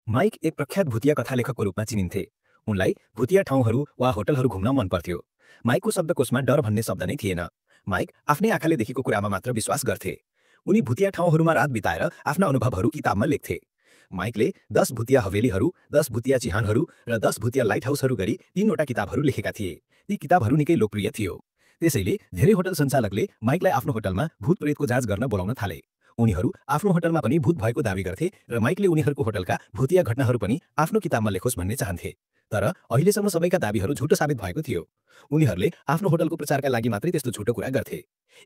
Mic एक प्रख्यात भुतिया कथा लेखकको रूपमा चिनिन्थे। उनलाई भुतिया ठाउँहरू वा होटलहरू घुम्न मन पर्थ्यो। माइकको शब्दकोशमा डर भन्ने शब्द नै थिएन। माइक आफ्नै आँखाले देखेको कुरामा मात्र विश्वास गर्थे। उनी भुतिया ठाउँहरूमा रात बिताएर आफ्ना अनुभवहरू किताबमा लेख्थे। माइकले 10 भुतिया हवेलीहरू, 10 भुतिया चिहानहरू र 10 भुतिया लाइट हाउसहरू गरी 3वटा किताबहरू लेखेका थिए। ती किताबहरू निकै लोकप्रिय थियो। त्यसैले धेरै होटल सञ्चालकले माइकलाई आफ्नो होटलमा भूत प्रेतको जाँच गर्न बोलाउन थाले। उनीहरू आफ्नो होटलमा पनि भूत भएको दावी गर्थे र माइकले उनीहरूको होटलका भुतिया घटनाहरू पनि आफ्नो किताबमा लेखोस् भन्ने चाहन्थे। तर अहिलेसम्म सबैका दावीहरू झुटो साबित भएको थियो। उनीहरूले आफ्नो होटलको प्रचारका लागि मात्रै त्यस्तो झुटो कुरा गर्थे।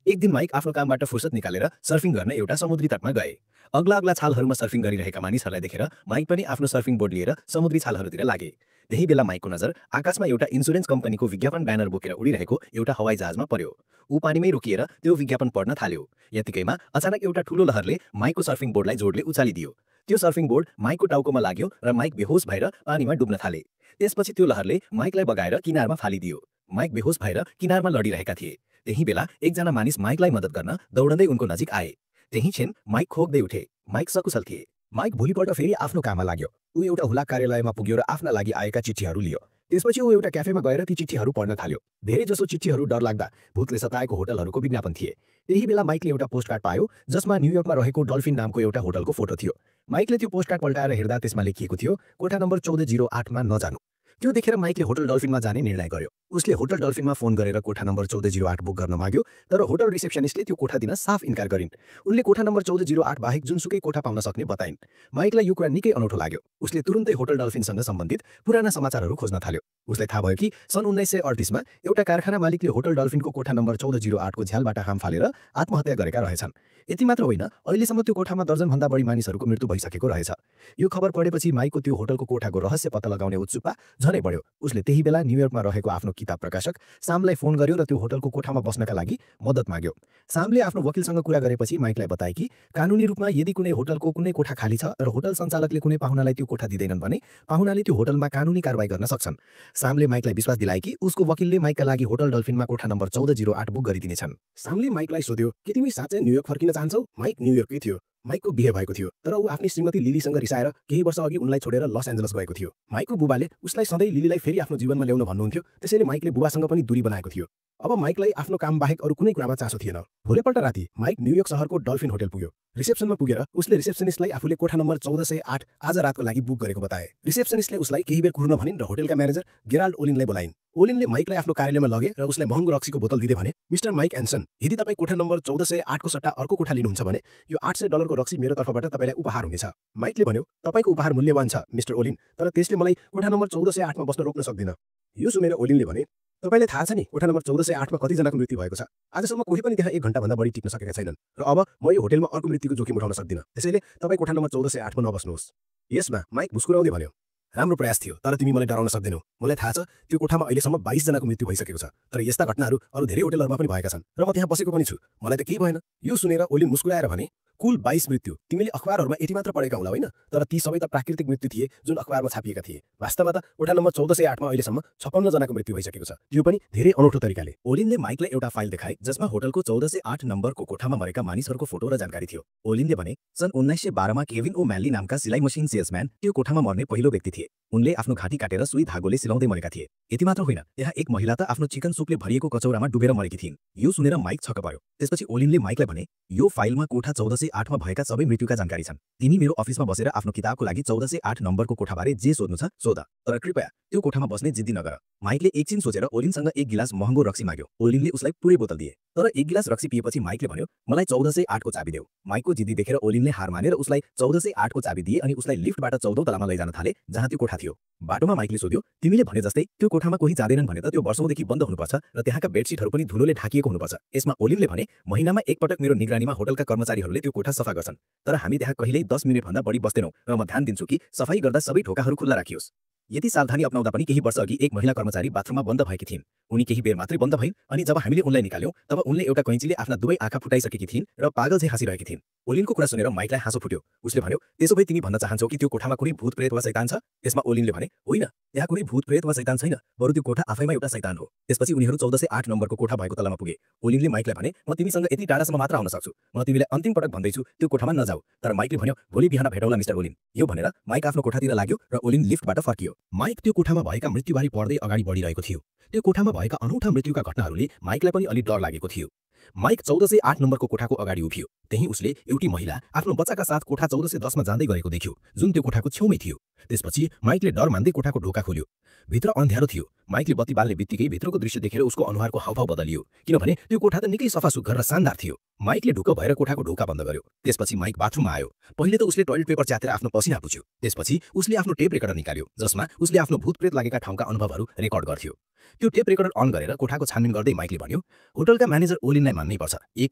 एक दिन माइक आफ्नो कामबाट फुर्सद निकालेर सर्फिङ गर्न एउटा समुद्री तटमा गए। अग्ला अग्ला छालहरूमा सर्फिङ गरिरहेका मानिसहरूलाई देखेर माइक पनि आफ्नो सर्फिङ बोर्ड लिएर समुद्री छालहरूतिर लागे। त्यही बेला माइकको नजर आकाशमा एउटा इन्सुरेन्स कम्पनीको विज्ञापन ब्यानर बोकेर उडिरहेको एउटा हवाई जहाजमा पर्यो। ऊ पानीमै रोकिएर त्यो विज्ञापन पढ्न थाल्यो। यतिकैमा अचानक एउटा ठूलो लहरले माइकको सर्फिङ बोर्डलाई जोडले उचालिदियो। त्यो सर्फिङ बोर्ड माइकको टाउकोमा लाग्यो र माइक बेहोस भएर पानीमा डुब्न थाले। त्यसपछि त्यो लहरले माइकलाई बगाएर किनारमा फालिदियो। माइक बेहोस भएर किनारमा लडिरहेका थिए। त्यही बेला एकजना मानिस माइकलाई मद्दत गर्न दौडँदै उनको नजिक आए। त्यही क्षण माइक खोक्दै उठे। माइक सकुशल थिए। माइक भोलिपल्ट फेरि आफ्नो काममा लाग्यो। ऊ एउटा हुलाक कार्यालयमा पुग्यो र आफ्ना लागि आएका चिठीहरू लियो। त्यसपछि ऊ एउटा क्याफेमा गएर ती चिठीहरू पढ्न थाल्यो। धेरै जसो चिठीहरू डरलाग्दा भूतले सताएको होटलहरूको विज्ञापन थिए। त्यही बेला माइकले एउटा पोस्टकार्ड पायो जसमा न्युयोर्कमा रहेको डल्फिन नामको एउटा होटलको फोटो थियो। माइकले त्यो पोस्टकार्ड पल्टाएर हेर्दा त्यसमा लेखिएको थियो, कोठा नम्बर 1408 मा नजानु। त्यो देखेर माइकले होटल डल्फिनमा जाने निर्णय गर्यो। उसले होटल डल्फिनमा फोन गरेर कोठा नम्बर 1408 बुक गर्न माग्यो, तर होटल रिसेप्सनिस्टले त्यो कोठा दिन साफ इन्कार गरिन्। उनले कोठा नम्बर 1408 बाहेक जुनसुकै कोठा पाउन सक्ने बताइन्। माइकलाई यो कुरा निकै अनौठो लाग्यो। उसले तुरुन्तै होटल डल्फिनसँग सम्बन्धित पुराना समाचारहरू खोज्न थाल्यो। उसलाई थाहा भयो कि सन् 1938 मा एउटा कारखाना मालिकले होटल डल्फिनको कोठा नम्बर 1408 को झ्यालबाट हाम फालेर आत्महत्या गरेका रहेछन्। यति मात्र होइन, अहिलेसम्म त्यो कोठामा दर्जनभन्दा बढी मानिसहरूको मृत्यु भइसकेको रहेछ। यो खबर पढेपछि माइकको त्यो होटलको कोठाको रहस्य पत्ता लगाउने उत्सुकता झनै बढ्यो। उसले त्यही बेला न्युयोर्कमा रहेको आफ्नो किताब प्रकाशक सामलाई फोन गर्यो र त्यो होटलको कोठामा बस्नका लागि मद्दत माग्यो। सामले आफ्नो वकिलसँग कुरा गरेपछि माइकलाई बताए कि कानुनी रूपमा यदि कुनै होटलको कुनै कोठा खाली छ र होटल सञ्चालकले कुनै पाहुनालाई त्यो कोठा दिँदैनन् भने पाहुनाले त्यो होटलमा कानुनी कारबाही गर्न सक्छन्। सामले माइकलाई विश्वास दिलाए कि उसको वकिलले माइकका लागि होटल डल्फिनमा कोठा नम्बर 1408 बुक गरिदिनेछन्। सामले माइकलाई सोध्यो, के तिमी साँच्चै न्युयोर्क फर्किन चाहन्छौ? माइक न्युयोर्कै थियो। माइकको बिहे भएको थियो, तर ऊ आफ्नी श्रीमती लिलीसँग रिसाएर केही वर्ष अघि उनलाई छोडेर लस एन्जलस गएको थियो। माइकको बुबाले उसलाई सधैँ लिलीलाई फेरि आफ्नो जीवनमा ल्याउन भन्नुहुन्थ्यो, त्यसैले माइकले बुबासँग पनि दूरी बनाएको थियो। अब माइकलाई आफ्नो काम बाहेक अरू कुनै कुरामा चासो थिएन। भोलिपल्ट राति माइक न्युयोर्क शहरको डल्फिन होटल पुग्यो। रिसेप्सनमा पुगेर उसले रिसेप्सनिस्टलाई आफूले कोठा नम्बर 1408 आज रातको लागि बुक गरेको बताए। रिसेप्सनिस्टले उसलाई केही बेर कुर्न भनिन् र होटलका म्यानेजर गेराल्ड ओलिनलाई बोलाइन्। ओलिनले माइकलाई आफ्नो कार्यालयमा लगे र उसलाई महँगो रक्सीको बोतल दिँदै भने, मिस्टर माइक एन्सन, यदि तपाईँ कोठा नम्बर 1408 को सट्टा अर्को कोठा लिनुहुन्छ भने यो $800 को रक्सी मेरो तर्फबाट तपाईँलाई उपहार हुनेछ। माइकले भन्यो, तपाईँको उपहार मूल्यवान छ मिस्टर ओलिन, तर त्यसले मलाई कोठा नम्बर 1408 मा बस्न रोक्न सक्दिन। यो सुनेर ओलिनले भने, तपाईँले थाहा छ नि कोठा नम्बर 1408 मा कतिजनाको मृत्यु भएको छ? आजसम्म कोही पनि त्यहाँ 1 घण्टाभन्दा बढी टिक्न सकेका छैनन् र अब म यो होटलमा अर्को मृत्युको जोखिम उठाउन सक्दिन। त्यसैले तपाईँ कोठा नम्बर 1408 मा नबस्नुहोस्। यसमा माइक मुस्कुराउँदै भन्यो, राम्रो प्रयास थियो, तर तिमी मलाई डराउन सक्दैनौ। मलाई थाहा छ त्यो कोठामा अहिलेसम्म 22 जनाको मृत्यु भइसकेको छ, तर यस्ता घटनाहरू अरू धेरै होटलहरूमा पनि भएका छन् र म त्यहाँ बसेको पनि छु। मलाई त केही भएन। यो सुनेर ओलिन मुस्कुराएर भने, कुल 22 मृत्यु। तिमीले अखबारहरूमा यति मात्र पढेका होला होइन, तर ती सबै त प्राकृतिक मृत्यु थिए जुन अखबारमा छापिएका थिए। वास्तवमा त कोठा नम्बर 1408 मा अहिलेसम्म 56 जनाको मृत्यु भइसकेको छ, त्यो पनि धेरै अनौठो तरिकाले। ओलिनले माइकलाई एउटा फाइल देखाए जसमा होटलको 1408 नम्बरको कोठामा मरेका मानिसहरूको फोटो र जानकारी थियो। ओलिनले भने, सन् 1912 मा केभिन ओ म्यानली नामका सिलाइ मसिन सेल्सम्यान त्यो कोठामा मर्ने पहिलो व्यक्ति थिए। उनले आफ्नो घाँटी काटेर सुई धागोले सिलाउँदै मरेका थिए। यति मात्र होइन, त्यहाँ एक महिला त आफ्नो चिकन सुपले भरिएको कचौरामा डुबेर मरेकी थिइन्। यो सुनेर माइक छक्क पर्यो। त्यसपछि ओलिनले माइकलाई भने, यो फाइलमा कोठा 1408 मा भएका सबै मृत्युका जानकारी छन्। तिमी मेरो अफिसमा बसेर आफ्नो किताबको लागि 1408 नम्बरको कोठाबारे जे सोध्नु छ सोध, तर कृपया त्यो कोठामा बस्ने जिद्दी नगर। माइकले एकछिन सोचेर ओलिनसँग एक गिलास महँगो रक्सी माग्यो। ओलिनले उसलाई पुरै बोतल दिए, तर एक गिलास रक्सी पिएपछि माइकले भन्यो, मलाई 1408 को चाबी देऊ। माइकको जिद्दी देखेर ओलिनले हार मानेर उसलाई 1408 को चाबी दिए अनि उसलाई लिफ्टबाट 14औं तलामा लैजान थाले जहाँ त्यो कोठा थियो। बाटोमा माइकले सोध्यो, तिमीले भने जस्तै त्यो कोठामा कोही जाँदैनन् भने त त्यो वर्षौंदेखि बन्द हुनुपर्छ र त्यहाँका बेडसिटहरू पनि धुलोले ढाकिएको हुनुपर्छ। यसमा ओलिनले भने, महिनामा एक पटक मेरो निगरानीमा होटलका कर्मचारीहरूले त्यो कोठा सफा गर्छन्, तर हामी त्यहाँ कहिल्यै 10 मिनेटभन्दा बढी बस्दैनौँ र म ध्यान दिन्छु कि सफाई गर्दा सबै ढोकाहरू खुल्ला राखियोस्। यति सावधानी अपनाउँदा पनि केही वर्ष अघि एक महिला कर्मचारी बाथरुममा बन्द भएकी थिइन्। उनी केही बेर मात्रै बन्द भइन् अनि जब हामीले उनलाई निकाल्यौं तब उनले एउटा कैँचीले आफ्ना दुवै आँखा फुटाइसकेकी थिइन् र पागल झैं हाँसिरहेकी थिइन्। ओलिनको कुरा सुनेर माइकलाई हाँसो फुट्यो। उसले भन्यो, त्यसो भए तिमी भन्न चाहन्छौ कि त्यो कोठामा कुनै भूत प्रेत वा शैतान छ? त्यसमा ओलिनले भने, होइन, त्यहाँ कुनै भूत प्रेत वा शैतान छैन, बरु त्यो कोठा आफैमा एउटा शैतान हो। त्यसपछि उनीहरू 1408 नम्बरको कोठा भएको तलामा पुगे। ओलिनले माइकलाई भने, म तिमीसँग यति टाढासम्म मात्र आउन सक्छु, म तिमीलाई अन्तिम पटक भन्दैछु त्यो कोठामा नजाऊ। तर माइकले भन्यो, भोलि बिहान भेटौँला मिस्टर ओलिन। यो भनेर माइक आफ्नो कोठातिर लाग्यो र ओलिन लिफ्टबाट फर्कियो। माइक त्यो कोठामा भएका मृत्युबारे पढ्दै अगाडि बढिरहेको थियो। त्यो कोठामा भएका अनौठा मृत्युका घटनाहरूले माइकलाई पनि अलि डर लागेको थियो। माइक 1408 नम्बरको कोठाको अगाडि उभियो। त्यही उसले एउटी महिला आफ्नो बच्चाका साथ कोठा 1410 मा जाँदै गरेको देख्यो, जुन त्यो कोठाको छेउमै थियो। त्यसपछि माइकले डर मान्दै कोठाको ढोका खोल्यो। भित्र अन्ध्यारो थियो। माइकले बत्ती बाल्ने बित्तिकै भित्रको दृश्य देखेर उसको अनुहारको हावभाव बदलियो, किनभने त्यो कोठा त निकै सफा सुग्घर र शानदार थियो। माइकले ढुक्क भएर कोठाको ढोका बन्द गर्यो। त्यसपछि माइक बाथरुममा आयो। पहिले त उसले टोयलेट पेपर च्यातेर आफ्नो पसिना पुछ्यो। त्यसपछि उसले आफ्नो टेप रेकर्डर निकाल्यो, जसमा उसले आफ्नो भूतप्रेत लागेका ठाउँका अनुभवहरू रेकर्ड गर्थ्यो। त्यो टेप रेकर्डर अन गरेर कोठाको छानबिन गर्दै माइकले भन्यो, होटलका म्यानेजर ओलिनलाई मान्नै पर्छ। एक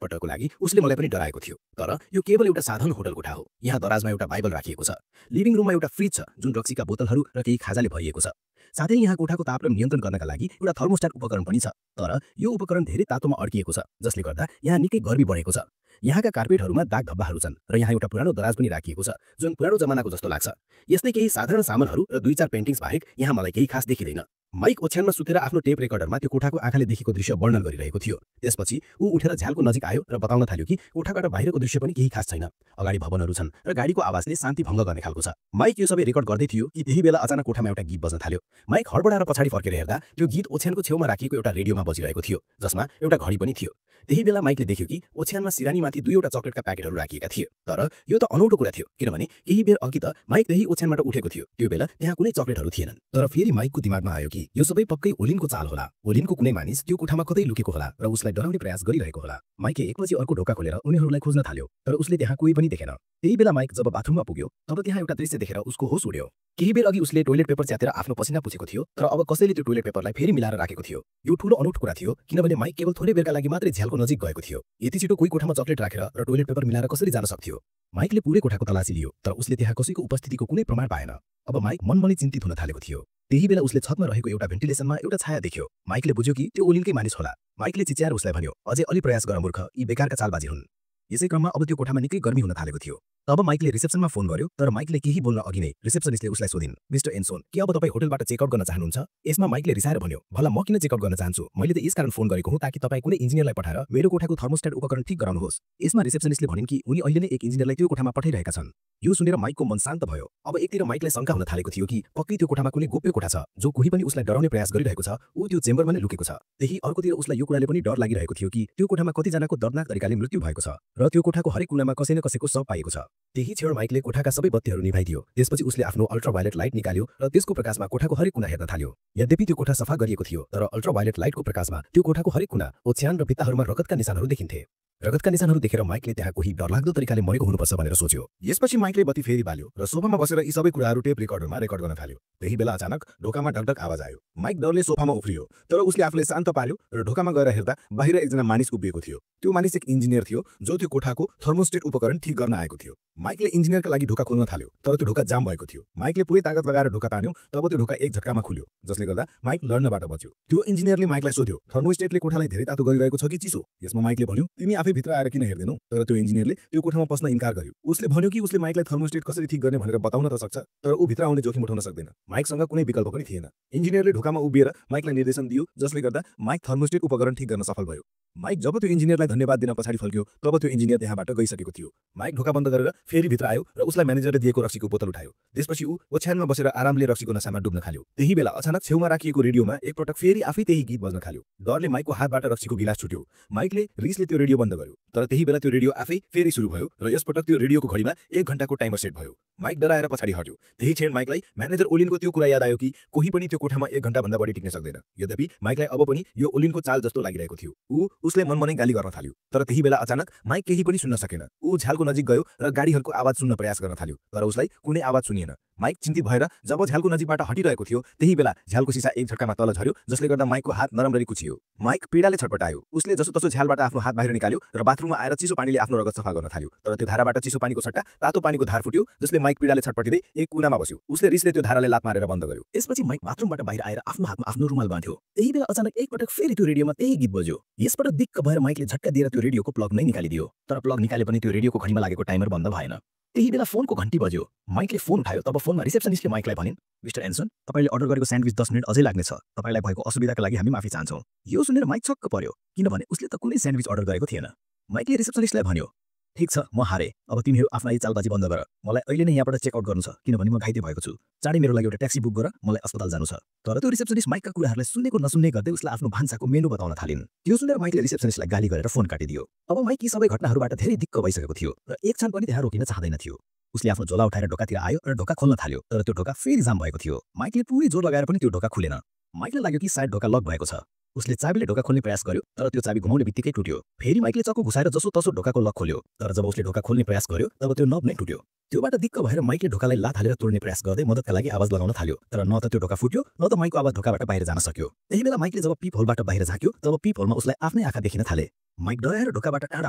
पटकको लागि उसले मलाई पनि डराएको थियो, तर यो केवल एउटा साधारण होटल कोठा हो। यहाँ दराजमा एउटा बाइबल राखिएको छ। लिभिङ रुममा एउटा फ्रिज छ जुन रक्सीका बोतलहरू र केही खाजाले भरिएको छ। साथै यहाँ कोठाको तापक्रम नियन्त्रण गर्नका लागि एउटा थर्मोस्ट्याट उपकरण पनि छ। तर यो उपकरण धेरै तातोमा अड्किएको छ, जसले गर्दा यहाँ निकै गर्मी बढेको छ। यहाँका कार्पेटहरूमा दाग धब्बाहरू छन् र यहाँ एउटा पुरानो दराज पनि राखिएको छ, जुन पुरानो जमानाको जस्तो लाग्छ। यस्तै केही साधारण सामानहरू र 2-4 पेन्टिङ्स बाहेक यहाँ मलाई केही खास देखिँदैन। माइक ओछ्यानमा सुतेर आफ्नो टेप रेकर्डरमा त्यो कोठाको आँखाले देखेको दृश्य वर्णन गरिरहेको थियो। त्यसपछि ऊ उठेर झ्यालको नजिक आयो र बताउन थाल्यो कि कोठाबाट बाहिरको दृश्य पनि केही खास छैन। अगाडि भवनहरू छन् र गाडीको आवाजले शान्ति भङ्ग गर्ने खालको छ। माइक यो सबै रेकर्ड गर्दै थियो कि त्यही बेला अचानक कोठामा एउटा गीत बज्न थाल्यो। माइक हडबडाएर पछाडि फर्केर हेर्दा त्यो गीत ओछ्यानको छेउमा राखिएको एउटा रेडियोमा बजिरहेको थियो, जसमा एउटा घडी पनि थियो। त्यही बेला माइकले देख्यो कि ओछ्यानमा सिरानीमाथि 2वटा चकलेटका प्याकेटहरू राखिएका थिए। तर यो त अनौठो कुरा थियो, किनभने केही बेर अघि त माइक त्यही ओछ्यानबाट उठेको थियो। त्यो बेला त्यहाँ कुनै चकलेटहरू थिएनन्। तर फेरि माइकको दिमागमा आयो कि यो सबै पक्कै ओलिनको चाल होला। ओलिनको कुनै मानिस त्यो कोठामा कतै लुकेको होला र उसलाई डराउने प्रयास गरिरहेको होला। माइकले एकपछि अर्को ढोका खोलेर उनीहरूलाई खोज्न थाल्यो, तर उसले त्यहाँ कोही पनि देखेन। त्यही बेला माइक जब बाथरुममा पुग्यो तब त्यहाँ एउटा दृश्य देखेर उसको होस उड्यो। केही बेर अघि उसले टोयलेट पेपर च्यातेर आफ्नो पसिना पुछेको थियो, तर अब कसैले त्यो टोयलेट पेपरलाई फेरि मिलाएर राखेको थियो। यो ठूलो अनौठो कुरा थियो, किनभने माइक केवल थोरै बेरका लागि मात्रै झ्यालको नजिक गएको थियो। यति छिटो कोही कोठामा चकलेट राखेर र टोयलेट पेपर मिलाएर कसरी जान सक्थ्यो? माइकले पुरै कोठाको तलासी लियो, तर उसले त्यहाँ कसैको उपस्थितिको कुनै प्रमाण पाएन। अब माइक मनमनै चिन्तित हुन थालेको थियो। त्यही बेला उसले छतमा रहेको एउटा भेन्टिलेसनमा एउटा छाया देख्यो। माइकले बुझ्यो कि त्यो ओलिनकै मानिस होला। माइकले चिच्याएर उसलाई भन्यो, अझै अलि प्रयास गर मूर्ख, यी बेकारका चालबाजी हुन्। यसै क्रममा अब त्यो कोठामा निकै गर्मी हुन थालेको थियो। तब माइकले रिसेप्सनमा फोन गर्यो, तर माइकले केही बोल्न अघि नै रिसेप्सनिस्टले उसलाई सोधिन्, मिस्टर एन्सोन, के अब तपाईँ होटलबाट चेकआउट गर्न चाहनुहुन्छ? यसमा माइकले रिसाएर भन्यो, भला म किन चेकआउट गर्न चाहन्छु? मैले त यसकारण फोन गरेको हुँ ताकि तपाईँ कुनै इन्जिनियरलाई पठाएर मेरो कोठाको थर्मोस्ट्याट उपकरण ठिक गराउनुहोस्। यसमा रिसेप्सनिस्टले भनिन् कि उनी अहिले नै एक इन्जिनियरलाई त्यो कोठामा पठाइरहेका छन्। यो सुनेर माइकको मन शान्त भयो। अब एकतिर माइकलाई शंका हुन थालेको थियो कि पक्कै त्यो कोठामा कुनै गोप्य कोठा छ जो कोही पनि उसलाई डराउने प्रयास गरिरहेको छ। ऊ त्यो चेम्बरमा नै लुकेको छ। त्यही अर्कोतिर उसलाई यो कुराले पनि डर लागिरहेको थियो कि त्यो कोठामा कतिजनाको दर्दनाक तरिकाले मृत्यु भएको छ र त्यो कोठाको हरेक कुनामा कसै न कसैको शव पाइएको छ। त्यही क्षण माइकले कोठाका सबै बत्तीहरू निभाइदियो। त्यसपछि उसले आफ्नो अल्ट्राभायोलेट लाइट निकाल्यो र त्यसको प्रकाशमा कोठाको हरेक कुना हेर्न थाल्यो। यद्यपि त्यो कोठा सफा गरिएको थियो, तर अल्ट्राभायोलेट लाइटको प्रकाशमा त्यो कोठाको हरेक कुना, ओछ्यान र भित्ताहरूमा रगतका निशानहरू देखिन्थे। रगतका निशानहरू देखेर माइकले त्यहाँ कोही डरलाग्दो तरिकाले मरेको हुनुपर्छ भनेर सोच्यो। यसपछि माइकले बत्ती फेरि बाल्यो र सोफामा बसेर यी सबै कुराहरू टेप रेकर्डरमा रेकर्ड गर्न थाल्यो। त्यही बेला अचानक ढोकामा ढकढक आवाज आयो। माइक डरले सोफामा उफ्रियो, तर उसले आफूलाई शान्त पार्यो र ढोकामा गएर हेर्दा बाहिर एकजना मानिस उभिएको थियो। त्यो मानिस एक इन्जिनियर थियो जो त्यो कोठाको थर्मोस्टेट उपकरण ठिक गर्न आएको थियो। माइकले इन्जिनियरका लागि ढोका खोल्न थाल्यो, तर त्यो ढोका जाम भएको थियो। माइकले पुरै तागत लगाएर ढोका तान्यो, तब त्यो ढोका एक झट्कामा खुल्यो, जसले गर्दा माइक लड्नबाट बच्यो। त्यो इन्जिनियरले माइकलाई सोध्यो, थर्मोस्टेटले कोठालाई धेरै तातो गरिरहेको छ कि चिसो? यसमा माइकले भन्यो, तिमी आफै भित्र आएर किन हेर्दैनौ? तर त्यो इन्जिनियरले त्यो कोठामा पस्न इन्कार गर्यो। उसले भन्यो कि उसले माइकलाई थर्मोस्टेट कसरी ठिक गर्ने भनेर बताउन त सक्छ, तर ऊ भित्र आउने जोखिम उठाउन सक्दैन। माइकसँग कुनै विकल्प पनि थिएन। इन्जिनियरले ढोकामा उभिएर माइकलाई निर्देशन दियो, जसले गर्दा माइक थर्मोस्टेट उपकरण ठिक गर्न सफल भयो। माइक जब त्यो इन्जिनियरलाई धन्यवाद दिन पछाडि फर्क्यो, तब त्यो इन्जिनियर त्यहाँबाट गइसकेको थियो। माइक ढोका बन्द गरेर फेरि भित्र आयो र उसलाई म्यानेजरले दिएको रक्सीको बोतल उठायो। त्यसपछि ऊ ओछ्यानमा बसेर आरामले रक्सीको नशामा डुब्न थाल्यो। त्यही बेला अचानक छेउमा राखिएको रेडियोमा एकपटक फेरि आफै त्यही गीत बज्न थाल्यो। डरले माइकको हातबाट रक्सीको गिलास छुट्यो। माइकले रिसले त्यो रेडियो बन्द गर्यो, तर त्यही बेला त्यो रेडियो आफै फेरि सुरु भयो र यसपटक त्यो रेडियोको घडीमा 1 घण्टाको टाइमर सेट भयो। माइक डराएर पछाडि हट्यो। त्यही क्षण माइकलाई म्यानेजर ओलिनको त्यो कुरा याद आयो कि कोही पनि त्यो कोठामा 1 घण्टाभन्दा बढी टिक्न सक्दैन। यद्यपि माइकलाई अब पनि यो ओलिनको चाल जस्तो लागिरहेको थियो। उसले मनमनै गाली गर्न थाल्यो, तर त्यही बेला अचानक माइक केही पनि सुन्न सकेन। ऊ झ्यालको नजिक गयो र गाडीहरूको आवाज सुन्न प्रयास गर्न थाल्यो, तर उसलाई कुनै आवाज सुनिएन। माइक चिन्तित भएर जब झ्यालको नजिकबाट हटिरहेको थियो, त्यही बेला झ्यालको सिसा एक झट्कामा तल झर्यो, जसले गर्दा माइकको हात नरमरी कुचियो। माइक पीडाले छटपटायो। उसले जसोतसो झ्यालबाट आफ्नो हात बाहिर निकाल्यो र बाथरुममा आएर चिसो पानीले आफ्नो रगत सफा गर्न थाल्यो, तर त्यो धाराबाट चिसो पानीको सट्टा तातो पानीको धार फुट्यो, जसले माइक पीडाले छटपटिँदै एक कुनामा बस्यो। उसले रिसले त्यो धाराले लात मारेर बन्द गर्यो। त्यसपछि माइक बाथरुमबाट बाहिर आएर आफ्नो हातमा आफ्नो रुमाल बाँध्यो। त्यही बेला अचानक एकपटक फेरि त्यो रेडियोमा त्यही गीत बज्यो। यसपटक दिक्क भएर माइकले झट्का दिएर त्यो रेडियोको प्लग नै निकालिदियो। तर प्लग निकाले पनि त्यो रेडियोको घडीमा लागेको टाइमर बन्द भएन। त्यही बेला फोनको घन्टी बज्यो। माइकले फोन उठायो। तब फोनमा रिसेप्सनिस्टले माइकलाई भनिन्, मिस्टर एन्सन, तपाईँले अर्डर गरेको स्यान्डविच 10 मिनेट अझै लाग्नेछ। तपाईँलाई भएको असुविधाका लागि हामी माफी चाहन्छौँ। यो सुनेर माइक छक्क पर्यो, किनभने उसले त कुनै स्यान्डविच अर्डर गरेको थिएन। माइकले रिसेप्सनिस्टलाई भन्यो, ठिक छ, म हारे। अब तिमीहरू आफ्ना यी चालबाजी बन्द गर। मलाई अहिले नै यहाँबाट चेकआउट गर्नु छ, किनभने म घाइते भएको छु। चाँडै मेरो लागि एउटा ट्याक्सी बुक गर, मलाई अस्पताल जानु छ। तर त्यो रिसेप्सनिस्ट माइकका कुराहरूलाई सुन्नेको नसुन्ने गर्दै उसलाई आफ्नो भान्साको मेनु बताउन थालिन्। त्यो सुनेर माइकले रिसेप्सनिस्टलाई गाली गरेर फोन काटिदियो। अब माइक यी सबै घटनाहरूबाट धेरै दिक्क भइसकेको थियो र एक क्षण पनि त्यहाँ रोकिन चाहदैन थियो। उसले आफ्नो झोला उठाएर ढोकातिर आयो र ढोका खोल्न थाल्यो, तर त्यो ढोका फेरि जाम भएको थियो। माइकले पुरै जोर लगाएर पनि त्यो ढोका खुलेन। माइकलाई लाग्यो कि सायद ढोका लक भएको छ। उसले चाबीले ढोका खोल्ने प्रयास गर्यो, तर त्यो चाबी घुमाउने बित्तिकै टुट्यो। फेरि माइकले चक्कु घुसाएर जसो तसो ढोकाको लक खोल्यो, तर जब उसले ढोका खोल्ने प्रयास गर्यो तब त्यो नब नै टुट्यो। त्योबाट दिक्क भएर माइकले ढोकालाई लात हालेर तोड्ने प्रयास गर्दै मद्दतका लागि आवाज लगाउन थाल्यो, तर न त त्यो ढोका फुट्यो न त माइकको आवाज ढोकाबाट बाहिर जान सक्यो। त्यही बेला माइकले जब पीप होलबाट बाहिर झाक्यो तब पीप होलमा उसलाई आफ्नै आँखा देखिन थाले। माइक डराएर ढोकाबाट टाढा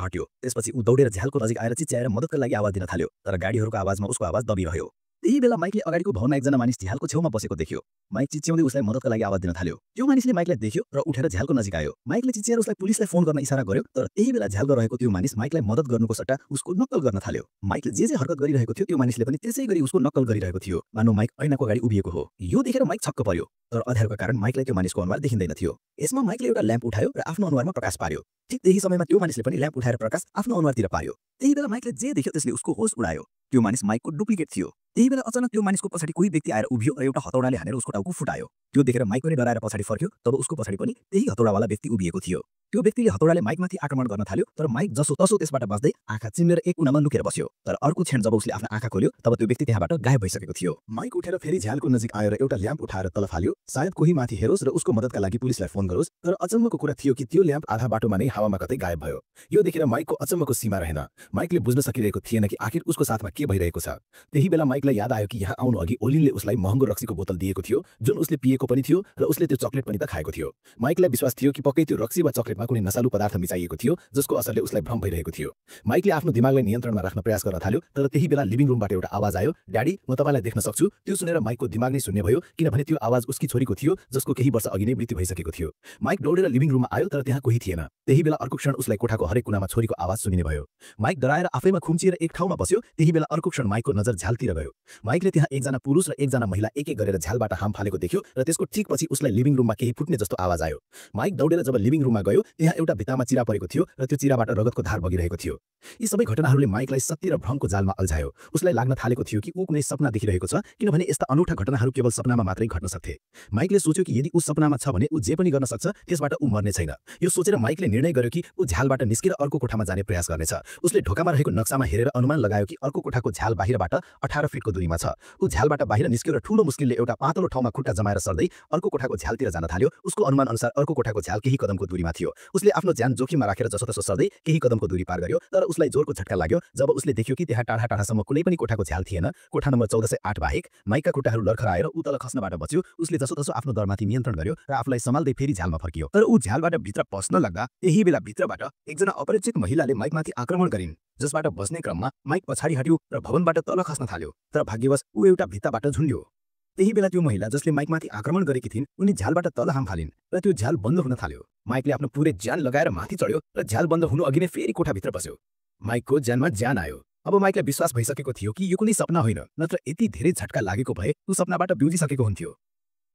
हट्यो। त्यसपछि ऊ दौडेर झ्यालको नजिक आएर चिच्याएर मद्दतका लागि आवाज दिन थाल्यो, तर गाडीहरूको आवाजमा उसको आवाज दबिरह्यो। त्यही बेला माइकले अगाडिको भवनमा एकजना मानिस झ्यालको छेउमा बसेको देख्यो। माइक चिच्याउँदै उसलाई मद्दतका लागि आवाज दिन थाल्यो। त्यो मानिसले माइकलाई देख्यो र उठेर झ्यालको नजिक आयो। माइकले चिच्याएर उसलाई पुलिसलाई फोन गर्न इसारा गर्यो, तर त्यही बेला झ्यालमा रहेको त्यो मानिस माइकलाई मद्दत गर्नुको सट्टा उसको नक्कल गर्न थाल्यो। माइकले जे हरकत गरिरहेको थियो त्यो मानिसले पनि त्यसै गरी उसको नक्कल गरिरहेको थियो, मानौ माइक ऐनाको अगाडि उभिएको हो। यो देखेर माइक छक्क पर्यो, तर अँध्यारोका कारण माइकलाई त्यो मानिसको अनुहार देखिँदैन थियो। यसमा माइकले एउटा ल्याम्प उठायो र आफ्नो अनुहारमा प्रकाश पार्यो। ठिक त्यही समयमा त्यो मानिसले पनि ल्याम्प उठाएर प्रकाश आफ्नो अनुहारतिर पार्यो। त्यही बेला माइकले जे देख्यो त्यसले उसको होस उडायो। त्यो मानिस माइकको डुप्लिकेट थियो। त्यही बेला अचानक त्यो मानिसको पछाडि कोही व्यक्ति आएर उभियो र एउटा हतौडाले हानेर उसको टाउको फुटायो। त्यो देखेर माइक पनि डराएर पछाडि फर्क्यो, तब उसको पछाडि पनि त्यही हतौडावाला व्यक्ति उभिएको थियो। त्यो व्यक्तिले हतौडाले माइकमाथि आक्रमण गर्न थाल्यो, तर माइक जसो तसो त्यसबाट बाँच्दै आँखा चिम्लेर एक कुनामा लुकेर बस्यो। तर अर्को क्षण जब उसले आफ्नो आँखा खोल्यो तब त्यो व्यक्ति त्यहाँबाट गायब भइसकेको थियो। माइक उठेर फेरि झ्यालको नजिक आएर एउटा ल्याम्प उठाएर तल फाल्यो, सायद कोही माथि हेरोस् र उसको मद्दतका लागि पुलिसलाई फोन गरोस्। तर अचम्मको कुरा थियो कि त्यो ल्याम्प आधा बाटोमा नै हावामा कतै गायब भयो। यो देखेर माइकको अचम्मको सीमा रहेन। माइकले बुझ्न सकिरहेको थिएन कि आखिर उसको साथमा के भइरहेको छ। त्यही बेला माइकलाई याद आयो कि यहाँ आउनु अघि ओलिनले उसलाई महँगो रक्सीको बोतल दिएको थियो, जुन उसले पिएको पनि थियो र उसले त्यो चकलेट पनि त खाएको थियो। माइकलाई विश्वास थियो कि पक्कै त्यो रक्सी वा चकलेटमा कुनै नशालु पदार्थ मिसाइएको थियो, जसको असरले उसलाई भ्रम भइरहेको थियो। माइकले आफ्नो दिमागलाई नियन्त्रणमा राख्न प्रयास गर्न थाल्यो, तर त्यही बेला लिभिङ रुमबाट एउटा आवाज आयो, ड्याडी म तपाईँलाई देख्न सक्छु। त्यो सुनेर माइकको दिमाग नै शून्य भयो, किनभने त्यो आवाज उसकी छोरीको थियो जसको केही वर्ष अघि नै मृत्यु भइसकेको थियो। माइक दौडेर लिभिङ रुममा आयो, तर त्यहाँ कोही थिएन। त्यही बेला अर्को क्षण उसलाई कोठाको हरेक कुनामा छोरीको आवाज सुनिने भयो। माइक डराएर आफैमा खुम्चिएर एक ठाउँमा बस्यो। त्यही बेला अर्को क्षण माइकको नजर झ्यालतिर गयो। माइकले त्यहाँ एकजना पुरुष र एकजना महिला एक एक गरेर झ्यालबाट हाम फालेको देख्यो र त्यसको ठिक पछि उसलाई लिभिङ रुममा केही फुट्ने जस्तो आवाज आयो। माइक दौडेर जब लिभिङ रुममा गयो त्यहाँ एउटा भित्तामा चिरा परेको थियो र त्यो चिराबाट रगतको धार बगिरहेको थियो। यी सबै घटनाहरूले माइकलाई सत्य र भ्रमको जालमा अल्झायो। उसलाई लाग्न थालेको थियो कि ऊ कुनै सपना देखिरहेको छ, किनभने यस्ता अनौठा घटनाहरू केवल सपनामा मात्रै घट्न सक्थे। माइकले सोच्यो कि यदि ऊ सपनामा छ भने ऊ जे पनि गर्न सक्छ, त्यसबाट ऊ मर्ने छैन। यो सोचेर माइकले निर्णय गर्यो कि ऊ झ्यालबाट निस्केर अर्को कोठामा जाने प्रयास गर्नेछ। उसले ढोकामा रहेको नक्सामा हेरेर अनुमान लगायो कि अर्को कोठाको झ्याल बाहिरबाट 18 फिटको दूरीमा छ। ऊ झ्यालबाट बाहिर निस्क्यो र ठूलो मुस्किलले एउटा पातलो ठाउँमा खुट्टा जमाएर सर्दै अर्को कोठाको झ्यालतिर जान थाल्यो। उसको अनुमान अनुसार अर्को कोठाको झ्याल केही कदमको दूरीमा थियो। उसले आफ्नो ज्यान जोखिममा राखेर जसोतसो सर्दै केही कदमको दूरी पार गर्यो, तर उसलाई जोरको झट्का लाग्यो जब उसले देख्यो कि त्यहाँ टाढा टाढासम्म कुनै पनि कोठाको झ्याल थिएन। कोठा नम्बर 1408 बाहेक माइकका खुट्टाहरू लर्खराएर ऊ तल खस्नबाट बच्यो। उसले जसोतसो आफ्नो डरमाथि नियन्त्रण गर्यो र आफूलाई सम्हाल्दै फेरि झ्यालमा फर्कियो। तर ऊ झ्यालबाट भित्र पस्न लाग्दा त्यही बेला भित्रबाट एकजना अपरिचित महिलाले माइकमाथि आक्रमण गरिन्, जसबाट बस्ने क्रममा माइक पछाडि हट्यो र भवनबाट तल खस्न थाल्यो। तर भाग्यवश ऊ एउटा भित्ताबाट झुन्ड्यो। त्यही बेला त्यो महिला जसले माइकमाथि आक्रमण गरेकी थिइन् उनी झ्यालबाट तल हाम फालिन् र त्यो झ्याल बन्द हुन थाल्यो। माइकले आफ्नो पुरै ज्यान लगाएर माथि चढ्यो र झ्याल बन्द हुनु अघि नै फेरि कोठाभित्र पस्यो। माइकको ज्यानमा ज्यान आयो। अब माइकलाई विश्वास भइसकेको थियो कि यो कुनै सपना होइन, नत्र यति धेरै झट्का लागेको भए ऊ सपनाबाट बिउजिसकेको हुन्थ्यो।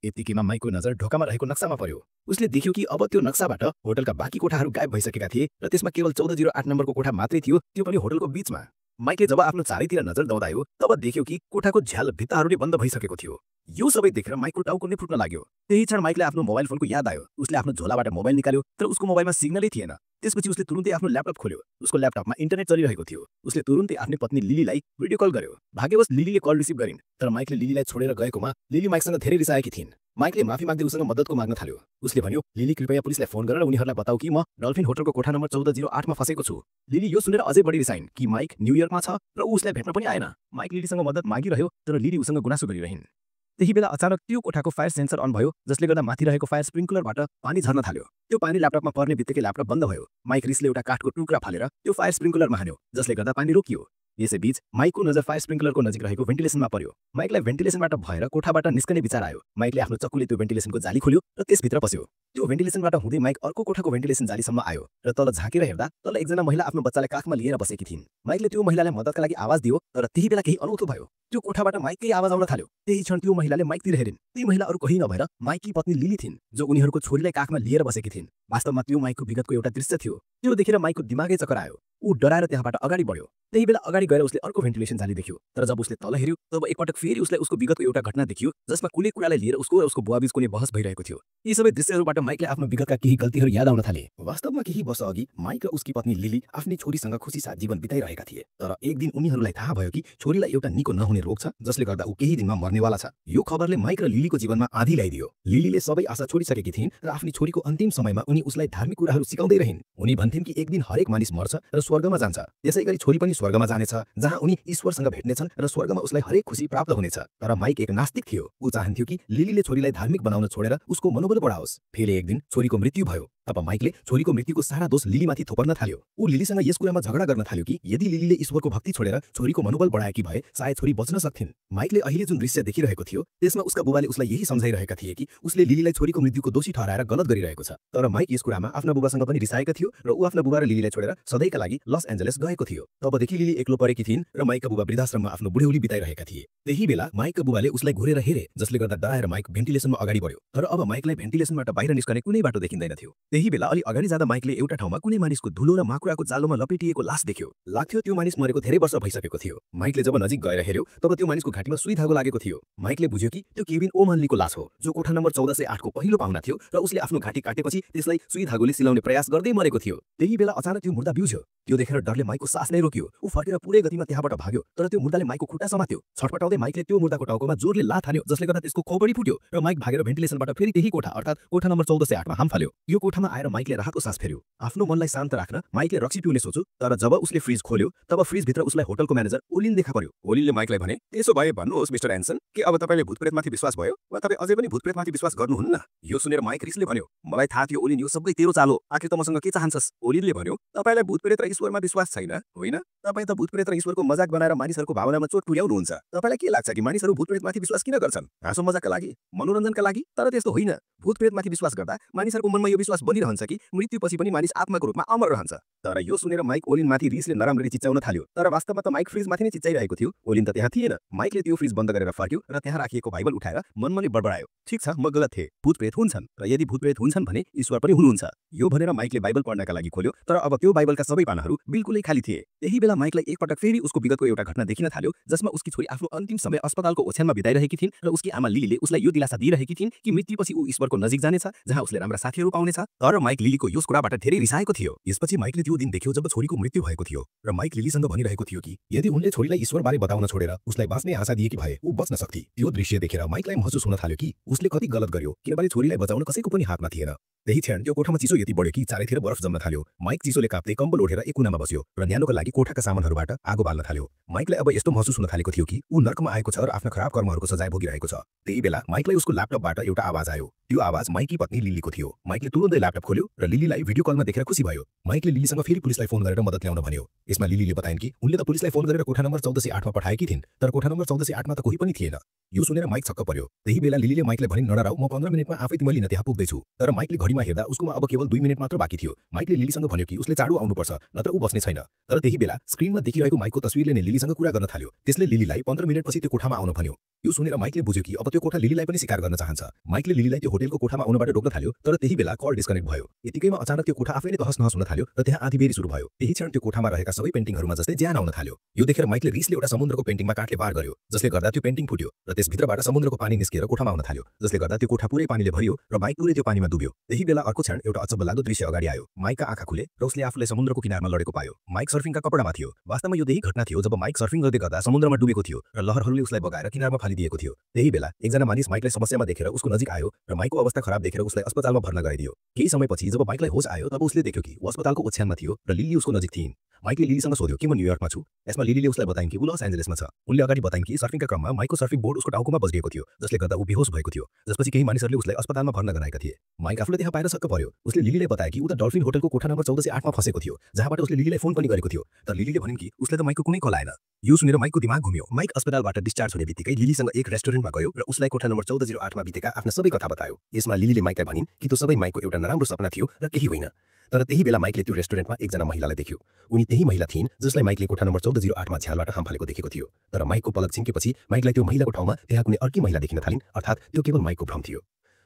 यतिकैमा माइकको नजर ढोकामा रहेको नक्सामा पर्यो। उसले देख्यो कि अब त्यो नक्साबाट होटलका बाँकी कोठाहरू गायब भइसकेका थिए र त्यसमा केवल 1408 नम्बरको कोठा मात्रै थियो, त्यो पनि होटलको बीचमा। माइकले जब आफ्नो चारैतिर नजर दौडायो तब देख्यो कि कोठाको झ्याल भित्ताहरूले बन्द भइसकेको थियो। यो सबै देखेर माइकको टाउको नै फुट्न लाग्यो। त्यही क्षण माइकले आफ्नो मोबाइल फोनको याद आयो। उसले आफ्नो झोलाबाट मोबाइल निकाल्यो, तर उसको मोबाइलमा सिग्नलै थिएन। त्यसपछि उसले तुरुन्तै आफ्नो ल्यापटप खोल्यो। उसको ल्यापटपमा इन्टरनेट चलिरहेको थियो। उसले तुरुन्तै आफ्नो पत्नी लिलीलाई भिडियो कल गर्यो। भाग्यवश लिलीले कल रिसिभ गरिन्, तर माइकले लिलीलाई छोडेर गएकोमा लिली माइकसँग धेरै रिसाएकी थिइन्। माइकले माफी माग्दै उसँग मद्दतको माग्न थाल्यो। उसले भन्यो, लिली कृपया पुलिसलाई फोन गरेर उनीहरूलाई बताऊ कि म डल्फिन होटलको कोठा नम्बर 1408 मा फसेको छु। लिली यो सुनेर अझै बढी रिसाइन् कि माइक न्युयोर्कमा छ र ऊ उसलाई भेट्न पनि आएन। माइक लिलीसँग मद्दत मागिरह्यो, तर लिली उसँग गुनासो गरिरहिन्। त्यही बेला अचानक त्यो कोठाको फायर सेन्सर अन भयो, जसले गर्दा माथि रहेको फायर स्प्रिङ्कलरबाट पानी झर्न थाल्यो। त्यो पानी ल्यापटपमा पर्ने बित्तिकै ल्यापटप बन्द भयो। माइक रिसले एउटा काठको टुक्रा फालेर त्यो फायर स्प्रिङ्कलरमा हान्यो, जसले गर्दा पानी रोकियो। यसैबीच माइकको नजर फायर स्प्रिङ्कलरको नजिक रहेको भेन्टिलेसनमा पर्यो। माइकलाई भेन्टिलेसनबाट भएर कोठाबाट निस्कने विचार आयो। माइकले आफ्नो चक्कुले त्यो भेन्टिलेसनको जाली खोल्यो र त्यसभित्र पस्यो। त्यो भेन्टिलेसनबाट हुँदै माइक अर्को कोठाको भेन्टिलेसन जालीसम्म आयो र तल झाँकेर हेर्दा तल एकजना महिला आफ्नो बच्चालाई काखमा लिएर बसेकी थिइन्। माइकले त्यो महिलालाई मद्दतका लागि आवाज दियो तर त्यही बेला केही अनौठो भयो। त्यो कोठाबाट माइककै आवाज आउन थाल्यो। त्यही क्षण त्यो महिलाले माइकतिर हेरिन्। ती महिला अरू कोही नभएर माइककी पत्नी लिली थिइन्, जो उनीहरूको छोरीलाई काखमा लिएर बसेकी थिइन्। वास्तवमा त्यो माइकको विगतको एउटा दृश्य थियो। त्यो देखेर माइकको दिमागै चक्कर आयो। ऊ डराएर त्यहाँबाट अगाडि बढ्यो। त्यही बेला अगाडि गएर उसले अर्को भेन्टिलेसन जाली देख्यो। तर जब उसले तल हेर्यो तब एकपटक फेरि उसलाई उसको विगतको एउटा घटना देखियो जसमा कुनै कुरालाई लिएर उसको र उसको बुवाबीच कुनै बहस भइरहेको थियो। यी सबै दृश्यहरूबाट माइकले आफ्नो विगतका केही गल्तीहरू याद आउन थाले। वास्तवमा केही वर्ष अघि माइक र उसकी पत्नी लिली आफ्नै छोरीसँग खुसीसाथ जीवन बिताइरहेका थिए। तर एक दिन उनीहरूलाई थाहा भयो कि छोरीलाई एउटा निको नहुने रोग छ जसले गर्दा ऊ केही दिनमा मर्नेवाला छ। यो खबरले माइक र लिलीको जीवनमा आँधी ल्याइदियो। लिलीले सबै आशा छोडिसकेकी थिइन् र आफ्नी छोरीको अन्तिम समयमा उनी उसलाई धार्मिक कुराहरू सिकाउँदै रहिन्। उनी भन्थिन् कि एक दिन हरेक मानिस मर्छ र स्वर्गमा जान्छ, त्यसैगरी छोरी पनि स्वर्गमा जानेछ जहाँ उनी ईश्वरसँग भेट्नेछन् र स्वर्गमा उसलाई हरेक खुसी प्राप्त हुनेछ। तर माइक एक नास्तिक थियो। ऊ चाहन्थ्यो कि लिलीले छोरीलाई धार्मिक बनाउन छोडेर उसको मनोबल बढाओस्। फेरि एक दिन छोरीको मृत्यु भयो। तब माइकले छोरीको मृत्युको सारा दोष लिलीमाथि थोपर्न थाल्यो। ऊ लिलीसँग यस कुरामा झगडा गर्न थाल्यो कि यदि लिलीले ईश्वरको भक्ति छोडेर छोरीको मनोबल बढाएकी भए सायद छोरी बच्न सक्थिन्। माइकले अहिले जुन दृश्य देखिरहेको थियो त्यसमा उसका बुबाले उसलाई यही सम्झाइरहेका थिए कि उसले लिलीलाई छोरीको मृत्युको दोषी ठहराएर गलत गरिरहेको छ। तर माइक यस कुरामा आफ्ना बुबासँग पनि रिसाएका थियो र ऊ आफ्ना बुबा र लिलीलाई छोडेर सधैँका लागि लस एन्जलस गएको थियो। तबदेखि लिली एक्लो परेकी थिइन् र माइकका बुबा वृद्धाश्रममा आफ्नो बुढ्यौली बिताइरहेका थिए। त्यही बेला माइकका बुबाले उसलाई घुरेर हेरे जसले गर्दा डराएर माइक भेन्टिलेसनमा अगाडि बढ्यो। तर अब माइकलाई भेन्टिलेसनबाट बाहिर निस्कने कुनै बाटो देखिँदैन थियो। त्यही बेला अलि अगाडि जाँदा माइकले एउटा ठाउँमा कुनै मानिसको धुलो र माकुराको जालोमा लपेटिएको लास देख्यो। लाग्थ्यो त्यो मानिस मरेको धेरै वर्ष भइसकेको थियो। माइकले जब नजिक गएर हेर्यो तब त्यो मानिसको घाँटीमा सुई धागो लागेको थियो। माइकले बुझ्यो कि त्यो केभिन ओमनलीको लास हो, जो कोठा नम्बर 1408 को पहिलो पाहुना थियो र उसले आफ्नो घाँटी काटेपछि त्यसलाई सुई धागोले सिलाउने प्रयास गर्दै मरेको थियो। त्यही बेला अचानक त्यो मुर्दा बिउज्यो। त्यो देखेर डरले माइकको सास नै रोकियो। ऊ फर्केर पुरै गतिमा त्यहाँबाट भाग्यो। तर त्यो मुर्दाले माइकको खुट्टा समात्यो। छटपटाउँदै माइकले त्यो मुर्दाको टाउकोमा जोरले लात हान्यो जसले गर्दा त्यसको खोपडी फुट्यो र माइक भागेर भेन्टिलेसनबाट फेरि त्यही कोठा अर्थात् कोठा नम्बर 1408 मा हाम फाल्यो। यो कोठामा आएर माइकले राहतको सास फेर्यो। आफ्नो मनलाई शान्त राख्न माइकले रक्सी पिउने सोच्यो। तर जब उसले फ्रिज खोल्यो तब फ्रिजभित्र उसलाई होटलको म्यानेजर ओलिन देखा पर्यो। ओलिनले माइकलाई भने, त्यसो भए भन्नुहोस् मिस्टर एन्सन, के अब तपाईले भूतप्रेतमाथि विश्वास भयो वा तपाईँ अझै पनि भूतप्रेतमाथि विश्वास गर्नुहुन्न? यो सुनेर माइक रिसले भन्यो, मलाई थाहा थियो ओलिन यो सबै तेरो चाल हो, आखिर त मसँग के चाहन्छस्? ओलिनले भन्यो, तपाईलाई भूतप्रेत र ईश्वरमा विश्वास छैन, होइन? तपाईँ त भूतप्रेत र ईश्वरको मजाक बनाएर मानिसहरूको भावनामा चोट पुर्याउनुहुन्छ। तपाईलाई के लाग्छ कि मानिसहरू भूतप्रेतमाथि विश्वास किन गर्छन्? हाँसो मजाकका लागि, मनोरञ्जनका लागि? तर त्यस्तो होइन। भूतप्रेतमाथि विश्वास गर्दा मानिसहरूको मनमा यो विश्वास बनिरहन्छ कि मृत्युपछि पनि मानिस आत्माको रूपमा अमर रहन्छ। तर यो सुनेर माइक ओलिनमाथि रिसले नराम्ररी चिच्चाउन थाल्यो। तर वास्तवमा त माइक फ्रिजमाथि नै चिच्चाइरहेको थियो। ओलिन त त्यहाँ थिएन। माइकले त्यो फ्रिज बन्द गरेर फर्क्यो र त्यहाँ राखिएको बाइबल उठाएर मनमनै बडबडायो, ठिक छ, म गलत थिएँ, भूतप्रेत हुन्छन् र यदि भूतप्रेत हुन्छन् भने ईश्वर पनि हुनुहुन्छ। यो भनेर माइकले बाइबल पढ्नका लागि खोल्यो। तर अब त्यो बाइबलका सबै पानाहरू बिल्कुलै खाली थिए। त्यही बेला माइकलाई एकपटक फेरि उसको विगतको एउटा घटना देखिन थाल्यो जसमा उसकी छोरी आफ्नो अन्तिम समय अस्पतालको ओछ्यानमा बिताइरहेकी थिइन् र उसकी आमा लिलीले उसलाई यो दिलासा दिइरहेकी थिइन् कि मृत्युपछि ऊ ईश्वरको नजिक जानेछ जहाँ उसले राम्रा साथीहरू पाउनेछ। तर माइक लिलीको यस कुराबाट धेरै रिसाएको थियो। यसपछि माइकले त्यो दिन देख्यो जब छोरीको मृत्यु भएको थियो र माइक लिलीसँग भनिरहेको थियो कि यदि उनले छोरीलाई ईश्वरबारे बताउन छोडेर उसलाई बाँच्ने आशा दिएकी भए ऊ बच्न सक्थी। त्यो दृश्य देखेर माइकलाई महसुस हुन थाल्यो कि उसले कति गलत गर्यो, किनभने छोरीलाई बचाउन कसैको पनि हातमा थिएन। त्यही क्षण त्यो कोठामा चिसो यति बढ्यो कि चारैतिर बरफ जम्न थाल्यो। माइक चिसोले काप्दै कम्बल ओढेर एक कुनामा बस्यो र न्यानोका लागि कोठाका सामानहरूबाट आगो बाल्न थाल्यो। माइकलाई अब यस्तो महसुस हुन थालेको थियो कि ऊ नर्कमा आएको छ र आफ्ना खराब कर्महरूको सजाय भोगिरहेको छ। त्यही बेला माइकलाई उसको ल्यापटपबाट एउटा आवाज आयो। त्यो आवाज माइककी पत्नी लिलीको थियो। माइकले तुरुन्तै ल्यापटप खोल्यो र लिलीलाई भिडियो कलमा देखेर खुसी भयो। माइकले लिलीसँग फेरि पुलिसलाई फोन गरेर मद्दत ल्याउन भन्यो। यसमा लिलीले बताइन् कि उनले त पुलिसलाई फोन गरेर कोठा नम्बर 1408 मा पठाएकी थिइन्, तर कोठा नम्बर 1408 मा त कोही पनि थिएन। यो सुनेर माइक छक्क पर्यो। त्यही बेला लिलीले माइकलाई भनिन्, नडराऊ, म 15 मिनेटमा आफै तिमीलाई लिन त्यहाँ पुग्दैछु। तर माइकले घडीमा हेर्दा उसकोमा अब केवल 2 मिनेट मात्र बाँकी थियो। माइकले लिलीसँग भन्यो कि उसले चाँडो आउनुपर्छ नत्र ऊ बस्ने छैन। तर त्यही बेला स्क्रिनमा देखिरहेको माइकको तस्विरले नै लिलीसँग कुरा गर्न थाल्यो। त्यसले लिलीलाई 15 मिनेटपछि त्यो कोठामा आउन भन्यो। यो सुनेर माइकले बुझ्यो कि अब त्यो कोठा लिलीलाई पनि शिकार गर्न चाहन्छ। माइकले लिलीलाई त्यो होटलको कोठामा आउनबाट रोक्न थाल्यो। तर त्यही बेला कल डिस्कनेक्ट भयो। यतिकैमा अचानक त्यो कोठा आफैले तहस नहस हुन थाल्यो र त्यहाँ आँधीबेहरी सुरु भयो। त्यही क्षण त्यो कोठामा रहेका सबै पेन्टिङहरूमा जस्तै ज्यान आउन थाल्यो। यो देखेर माइकले रिसले एउटा समुद्रको पेन्टिङमा काठले वार गर्यो जसले गर्दा त्यो पेन्टिङ फुट्यो र त्यसभित्रबाट समुद्रको पानी निस्केर कोठामा आउन थाल्यो जसले गर्दा त्यो कोठा पुरै पानीले भरियो र माइक पुरै त्यो पानीमा डुब्यो। त्यही बेला अर्को क्षण एउटा अचम्मलाग्दो दृश्य अगाडि आयो। माइकका आँखा खुले र उसले आफूलाई समुद्रको किनारमा लडेको पायो। माइक सर्फिङका कपडामा थियो। वास्तवमा यो त्यही घटना थियो जब माइक सर्फिङ गर्दै गर्दा समुद्रमा डुबेको थियो र लहरहरूले उसलाई बगाएर किनारमा खाली दिएको थियो। त्यही बेला एकजना मानिस माइकलाई समस्यामा देखेर उसको नजिक आयो र माइकको अवस्था खराब देखेर उसलाई अस्पतालमा भर्ना गराइदियो। केही समयपछि जब माइकलाई होस आयो तब उसले देख्यो कि ऊ अस्पतालको ओछ्यानमा थियो र लिली उसको नजिक थिइन्। माइकले लिलीसँग सोध्यो कि म न्युयोर्कमा छु। यसमा लिलीले उसलाई बताइन् कि ऊ लस एन्जलसमा छ। उनले अगाडि बताइन् कि सर्फिङका क्रममा माइकको सर्फिङ बोर्ड उसको टाउकोमा बज्रिएको थियो, जसले गर्दा ऊ बेहोस भएको थियो। जसपछि केही मानिसहरूले उसलाई अस्पतालमा भर्ना गराएका थिए। माइक आफूले त्यहाँ पाएर छक्क पर्यो। उसले लिलीलाई बताए कि ऊ त डल्फिन होटलको कोठा नम्बर 1408 मा फसेको थियो, जहाँबाट उसले लिलीलाई फोन पनि गरेको थियो। तर लिलीले भनिन् कि उसले त माइकको कुनै कल आएन। यो सुनेर माइकको दिमाग घुम्यो। माइक अस्पतालबाट डिस्चार्ज हुने बित्तिकै लिलीसँग एक रेस्टुरेन्टमा गयो र उसलाई कोठा नम्बर 1408 मा बितेका आफ्ना सबै कथा बतायो। यसमा लिलीले माइकलाई भनिन् कि त्यो सबै माइकको एउटा नराम्रो सपना थियो र केही होइन। तर त्यही बेला माइकले त्यो रेस्टुरेन्टमा एकजना महिलालाई देख्यो। उनी त्यही महिला थिइन् जसलाई माइकले कोठा नम्बर 1408 मा झ्यालबाट हाम फालेको देखेको थियो। तर माइकको पलक झिम्केपछि माइकलाई त्यो महिलाको ठाउँमा त्यहाँ कुनै अर्की महिला देखिन थालिन्, अर्थात् त्यो केवल माइकको भ्रम थियो।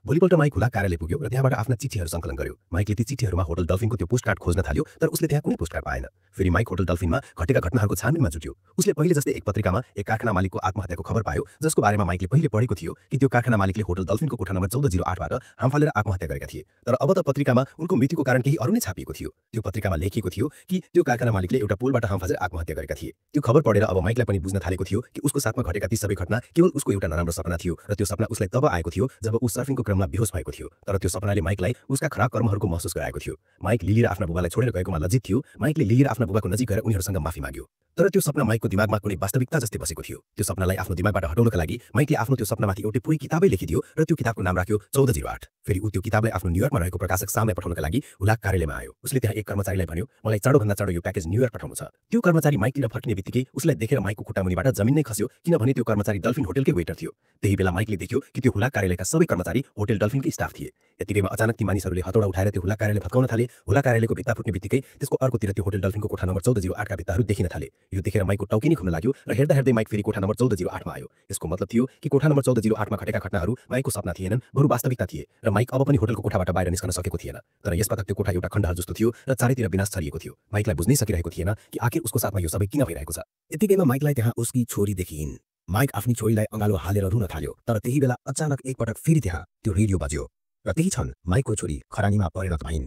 भोलिपल्ट माइक हुलाक कार्यालय पुग्यो र त्यहाँबाट आफ्ना चिठीहरू सङ्कलन गर्यो। माइकले ती चिठीहरूमा होटल डल्फिनको त्यो पोस्टकार्ड खोज्न थाल्यो, तर उसले त्यहाँ कुनै पोस्टकार्ड पाएन। फेरि माइक होटल डल्फिनमा घटेका घटनाहरूको छानबिनमा जुट्यो। उसले पहिले जस्तै एक पत्रिकामा एक कारखाना मालिकको आत्महत्याको खबर पायो, जसको बारेमा माइकले पहिले पढेको थियो कि त्यो कारखाना मालिकले होटल डल्फिनको कोठा नम्बर 1408 बाट हाम फालेर आत्महत्या गरेका थिए। तर अब त पत्रिकामा उनको मृत्युको कारण केही अरू नै छापिएको थियो। त्यो पत्रिकामा लेखिएको थियो कि त्यो कारखाना मालिकले एउटा पुलबाट हाम फालेर आत्महत्या गरेका थिए। त्यो खबर पढेर अब माइकलाई पनि बुझ्न थालेको थियो कि उसको साथमा घटेका ती सबै घटना केवल उसको एउटा नराम्रो सपना थियो र त्यो सपना उसलाई तब आएको थियो जब ऊ सर्फिङको क्रममा बेहोस भएको थियो। तर त्यो सपनाले माइकलाई उसका खराब कर्महरूको महसुस गराएको थियो। माइक लिली र आफ्ना बुबालाई छोडेर गएकोमा लज्जित थियो। माइकले लिली र आफ्ना बुबाको नजिक गएर उनीहरूसँग माफी माग्यो। तर त्यो सपना माइकको दिमागमा कुनै वास्तविकता जस्तै बसेको थियो। त्यो सपनालाई आफ्नो दिमागबाट हटाउनका लागि माइकले आफ्नो त्यो सपनामाथि एउटै पुरै किताबै लेखिदियो र त्यो किताबको नाम राख्यो 1408। फेरि ऊ त्यो किताबलाई आफ्नो न्युयोर्कमा रहेको प्रकाशक सामलाई पठाउनका लागि हुलाक कार्यालयमा आयो। उसले त्यहाँ एक कर्मचारीलाई भन्यो, मलाई चाँडोभन्दा चाँडो यो प्याकेज न्युयोर्क पठाउनु छ। त्यो कर्मचारी माइकतिर फर्किने बित्तिकै उसलाई देखेर माइकको खुट्टामुनिबाट जमिन नै खस्यो, किनभने त्यो कर्मचारी डल्फिन होटलकै वेटर थियो। त्यही बेला माइकले देख्यो कि त्यो हुलाक कार्यालयका सबै कर्मचारी होटल डल्फिनकै स्टाफ थिए। यतिबेला अचानक ती मानिसहरूले हतौडा उठाएर त्यो हुलाक कार्यालय भत्काउन थाले। हुलाक कार्यालयको भित्ता फुट्ने बित्तिकै त्यसको अर्कोतिर त्यो होटल डल्फिनको कोठा नम्बर 1408 का भित्ताहरू देखिन थाले। यो देखेर माइकको टाउकी नै घुम्न लाग्यो र हेर्दा हेर्दै माइक फेरि कोठा नम्बर 1408 मा आयो। यसको मतलब थियो कि कोठा नम्बर 1408 मा घटेका घटनाहरू माइकको सपना थिएनन्, बरु वास्तविकता थिए र माइक अब पनि होटलको कोठाबाट बाहिर निस्कन सकेको थिएन। तर यसपटक त्यो कोठा एउटा खण्डहर जस्तो थियो र चारैतिर विनाश छरिएको थियो। माइकलाई बुझ्नै सकिरहेको थिएन कि आखिर उसको साथमा यो सबै किन भइरहेको छ। यतिकैमा माइकलाई त्यहाँ उसकी छोरी देखिन्। माइक आफ्नी छोरीलाई अँगालो हालेर रुन थाल्यो। तर त्यही बेला अचानक एकपटक फेरि त्यहाँ त्यो रेडियो बज्यो र त्यही क्षण माइकको छोरी खरानीमा परिणत भइन्।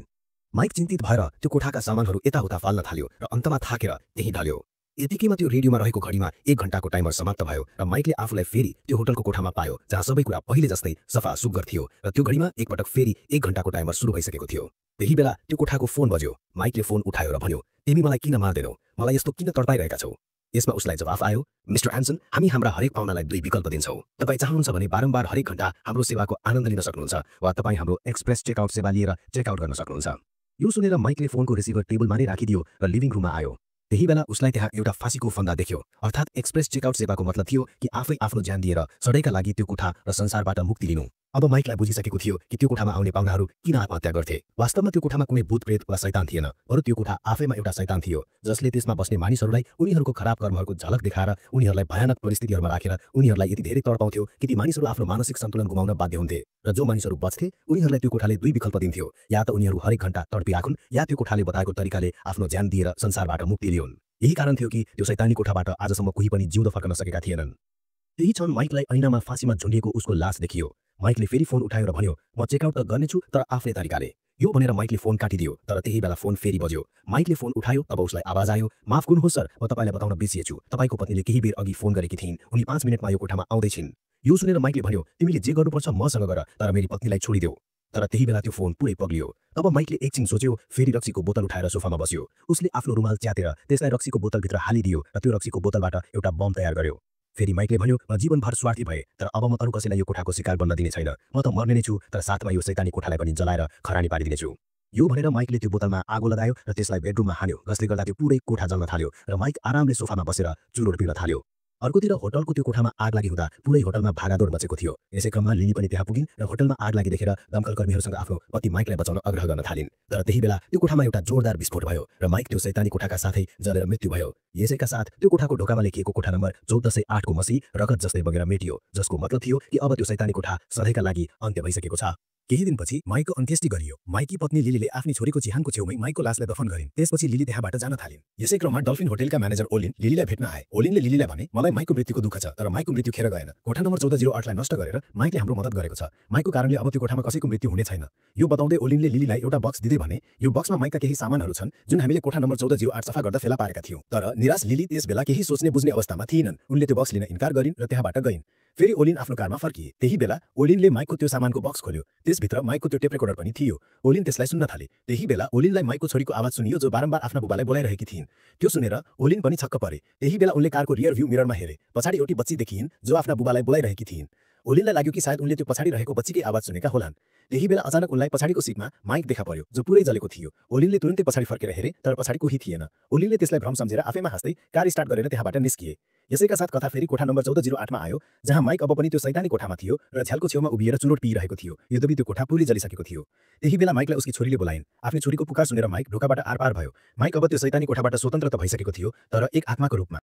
माइक चिन्तित भएर त्यो कोठाका सामानहरू यताउता फाल्न थाल्यो र अन्तमा थाकेर त्यही ढल्यो। यतिकैमा त्यो रेडियोमा रहेको घडीमा 1 घण्टाको टाइमर समाप्त भयो र माइकले आफूलाई फेरि त्यो होटलको कोठामा पायो जहाँ सबै कुरा पहिले जस्तै सफा सुग्घर थियो र त्यो घडीमा एकपटक फेरि 1 घण्टाको टाइमर सुरु भइसकेको थियो। त्यही बेला त्यो कोठाको फोन बज्यो। माइकले फोन उठायो र भन्यो, तिमी मलाई किन मार्दैनौ? मलाई यस्तो किन तडपाइरहेका छौ? यसमा उसलाई जवाफ आयो, मिस्टर एन्सन, हामी हाम्रा हरेक पाहुनालाई 2 विकल्प दिन्छौँ। तपाईँ चाहनुहुन्छ भने बारम्बार हरेक घण्टा हाम्रो सेवाको आनन्द लिन सक्नुहुन्छ वा तपाईँ हाम्रो एक्सप्रेस चेकआउट सेवा लिएर चेकआउट गर्न सक्नुहुन्छ। यो सुनेर माइकले फोनको रिसिभर टेबलमा नै राखिदियो र लिभिङ रुममा आयो। त्यही बेला उसलाई त्यहाँ एउटा फाँसीको फन्दा देख्यो। अर्थात् एक्सप्रेस चेकआउट सेवाको मतलब थियो कि आफै आफ्नो ज्यान दिएर सधैँका लागि त्यो कोठा र संसारबाट मुक्ति लिनु। अब माइकलाई बुझिसकेको थियो कि त्यो कोठामा आउने पाहुनाहरू किन आत्महत्या गर्थे। वास्तवमा त्यो कोठामा कुनै भूत प्रेत वा शैतान थिएन, बरु त्यो कोठा आफैमा एउटा शैतान थियो जसले त्यसमा बस्ने मानिसहरूलाई उनीहरूको खराब कर्महरूको झलक देखाएर उनीहरूलाई भयानक परिस्थितिहरूमा राखेर उनीहरूलाई यति धेरै तडपाउँथ्यो कि ती मानिसहरू आफ्नो मानसिक सन्तुलन गुमाउन बाध्य हुन्थे। र जो मानिसहरू बच्थे उनीहरूलाई त्यो कोठाले 2 विकल्प दिन्थ्यो, या त उनीहरू हरेक घण्टा तडपिराखुन् या त्यो कोठाले बताएको तरिकाले आफ्नो ज्यान दिएर संसारबाट मुक्ति लिउन्। यही कारण थियो कि त्यो शैतानी कोठाबाट आजसम्म कोही पनि जिउँदो फर्कन सकेका थिएनन्। त्यही क्षण माइकलाई ऐनामा फाँसीमा झुन्डिएको उसको लास देखियो। माइकले फेरि फोन उठाएर भन्यो, म चेकआउट त गर्नेछु तर आफ्नै तरिकाले। यो भनेर माइकले फोन काटिदियो। तर त्यही बेला फोन फेरि बज्यो। माइकले फोन उठायो तब उसलाई आवाज आयो, माफ गर्नुहोस् सर, म तपाईँलाई बताउन बिर्सिएछु। तपाईँको पत्नीले केही बेर अघि फोन गरेकी थिइन्। उनी 5 मिनेटमा यो कोठामा आउँदैछिन्। यो सुनेर माइकले भन्यो, तिमीले जे गर्नुपर्छ मसँग गर, तर मेरी पत्नीलाई छोडिदेऊ। तर त्यही बेला त्यो फोन पुरै पग्लियो। तब माइकले एकछिन सोच्यो, फेरि रक्सीको बोतल उठाएर सोफामा बस्यो। उसले आफ्नो रुमाल च्यातेर त्यसलाई रक्सीको बोतलभित्र हालिदियो र त्यो रक्सीको बोतलबाट एउटा बम तयार गर्यो। फेरि माइकले भन्यो, म जीवनभर स्वार्थी भए, तर अब म अरू कसैलाई यो कोठाको शिकार बन्न दिने छैन। म त मर्ने नै छु, तर साथमा यो शैतानी कोठालाई पनि जलाएर खरानी पारिदिनेछु। यो भनेर माइकले त्यो बोतलमा आगो लगायो र त्यसलाई बेडरुममा हान्यो, जसले गर्दा त्यो पुरै कोठा जल्न थाल्यो र माइक आरामले सोफामा बसेर चुरोट पिउन थाल्यो। अर्कोतिर होटलको त्यो कोठामा आग लागि हुँदा पुरै होटलमा भागादौड मचेको थियो। यसै क्रममा लिली पनि त्यहाँ पुगिन् र होटलमा आग लागि देखेर दमकल कर्मीहरूसँग आफ्नो पति माइकलाई बचाउन आग्रह गर्न थालिन्। तर त्यही बेला त्यो कोठामा एउटा जोरदार विस्फोट भयो र माइक त्यो शैतानी कोठाका साथै जलेर मृत्यु भयो। यसैका साथ त्यो कोठाको ढोकामा लेखिएको कोठा नम्बर 1408 को मसी रगत जस्तै बगेर मेटियो, जसको मतलब थियो कि अब त्यो शैतानी कोठा सधैँका लागि अन्त्य भइसकेको छ। केही दिनपछि माइकको अन्त्येष्टि गरियो। माइकी पत्नी लिलीले आफ्नी छोरीको चिहानको छेउमै माइकको लासलाई दफन गरिन्। त्यसपछि लिली त्यहाँबाट जान थालिन्। यसै क्रममा डल्फिन होटलका म्यानेजर ओलिन लिलीलाई भेट्न आए। ओलिनले लिलीलाई भने, मलाई माइकको मृत्युको दुःख छ, तर माइकको मृत्यु खेर गएन। कोठा नम्बर 1408 लाई नष्ट गरेर माइकले हाम्रो मद्दत गरेको छ। माइकको कारणले अब त्यो कोठामा कसैको मृत्यु हुने छैन। यो बताउँदै ओलिनले लिलीलाई एउटा बक्स दिँदै भने, यो बक्समा माइकका केही सामानहरू छन् जुन हामीले कोठा नम्बर 1408 सफा गर्दा फेला पारेका थियौं। तर निराश लिली त्यसबेला केही सोच्ने बुझ्ने अवस्थामा थिएनन्। उनले त्यो बक्स लिन इन्कार गरिन् र त्यहाँबाट गइन्। फेरि ओलिन आफ्नो कारमा फर्किए। त्यही बेला ओलिनले माइकको त्यो सामानको बक्स खोल्यो। त्यसभित्र माइकको त्यो टेप रेकर्डर पनि थियो। ओलिन त्यसलाई सुन्न थाले। त्यही बेला ओलिनलाई माइकको छोरीको आवाज सुनियो जो बारम्बार आफ्ना बुबालाई बोलाइरहेकी थिइन्। त्यो सुनेर ओलिन पनि छक्क परे। त्यही बेला उनले कारको रियर भ्यू मिररमा हेरे। पछाडि एउटी बच्ची देखिइन् जो आफ्ना बुबालाई बोलाइरहेकी थिइन्। ओलिनलाई लाग्यो कि सायद उनले त्यो पछाडि रहेको बच्चीकै आवाज सुनेका होलान्। त्यही बेला अचानक उनलाई पछाडिको सिटमा माइक देखा पर्यो जो पुरै जलेको थियो। ओलिनले तुरुन्तै पछाडि फर्केर हेरे तर पछाडि कोही थिएन। ओलिनले त्यसलाई भ्रम सम्झेर आफैमा हाँस्दै कार स्टार्ट गरेर त्यहाँबाट निस्किए। यसैका साथ कथा फेरि कोठा नम्बर 1408 मा आयो जहाँ माइक अब पनि त्यो शैतानी कोठामा थियो र झ्यालको छेउमा उभिएर चुरोट पिइरहेको थियो। यद्यपि त्यो कोठा पुरै जलिसकेको थियो। त्यही बेला माइकलाई उसकी छोरीले बोलाइन्। आफ्नो छोरीको पुकार सुनेर माइक ढोकाबाट आरपार भयो। माइक अब त्यो शैतानी कोठाबाट स्वतन्त्र त भइसकेको थियो तर एक आत्माको रूपमा।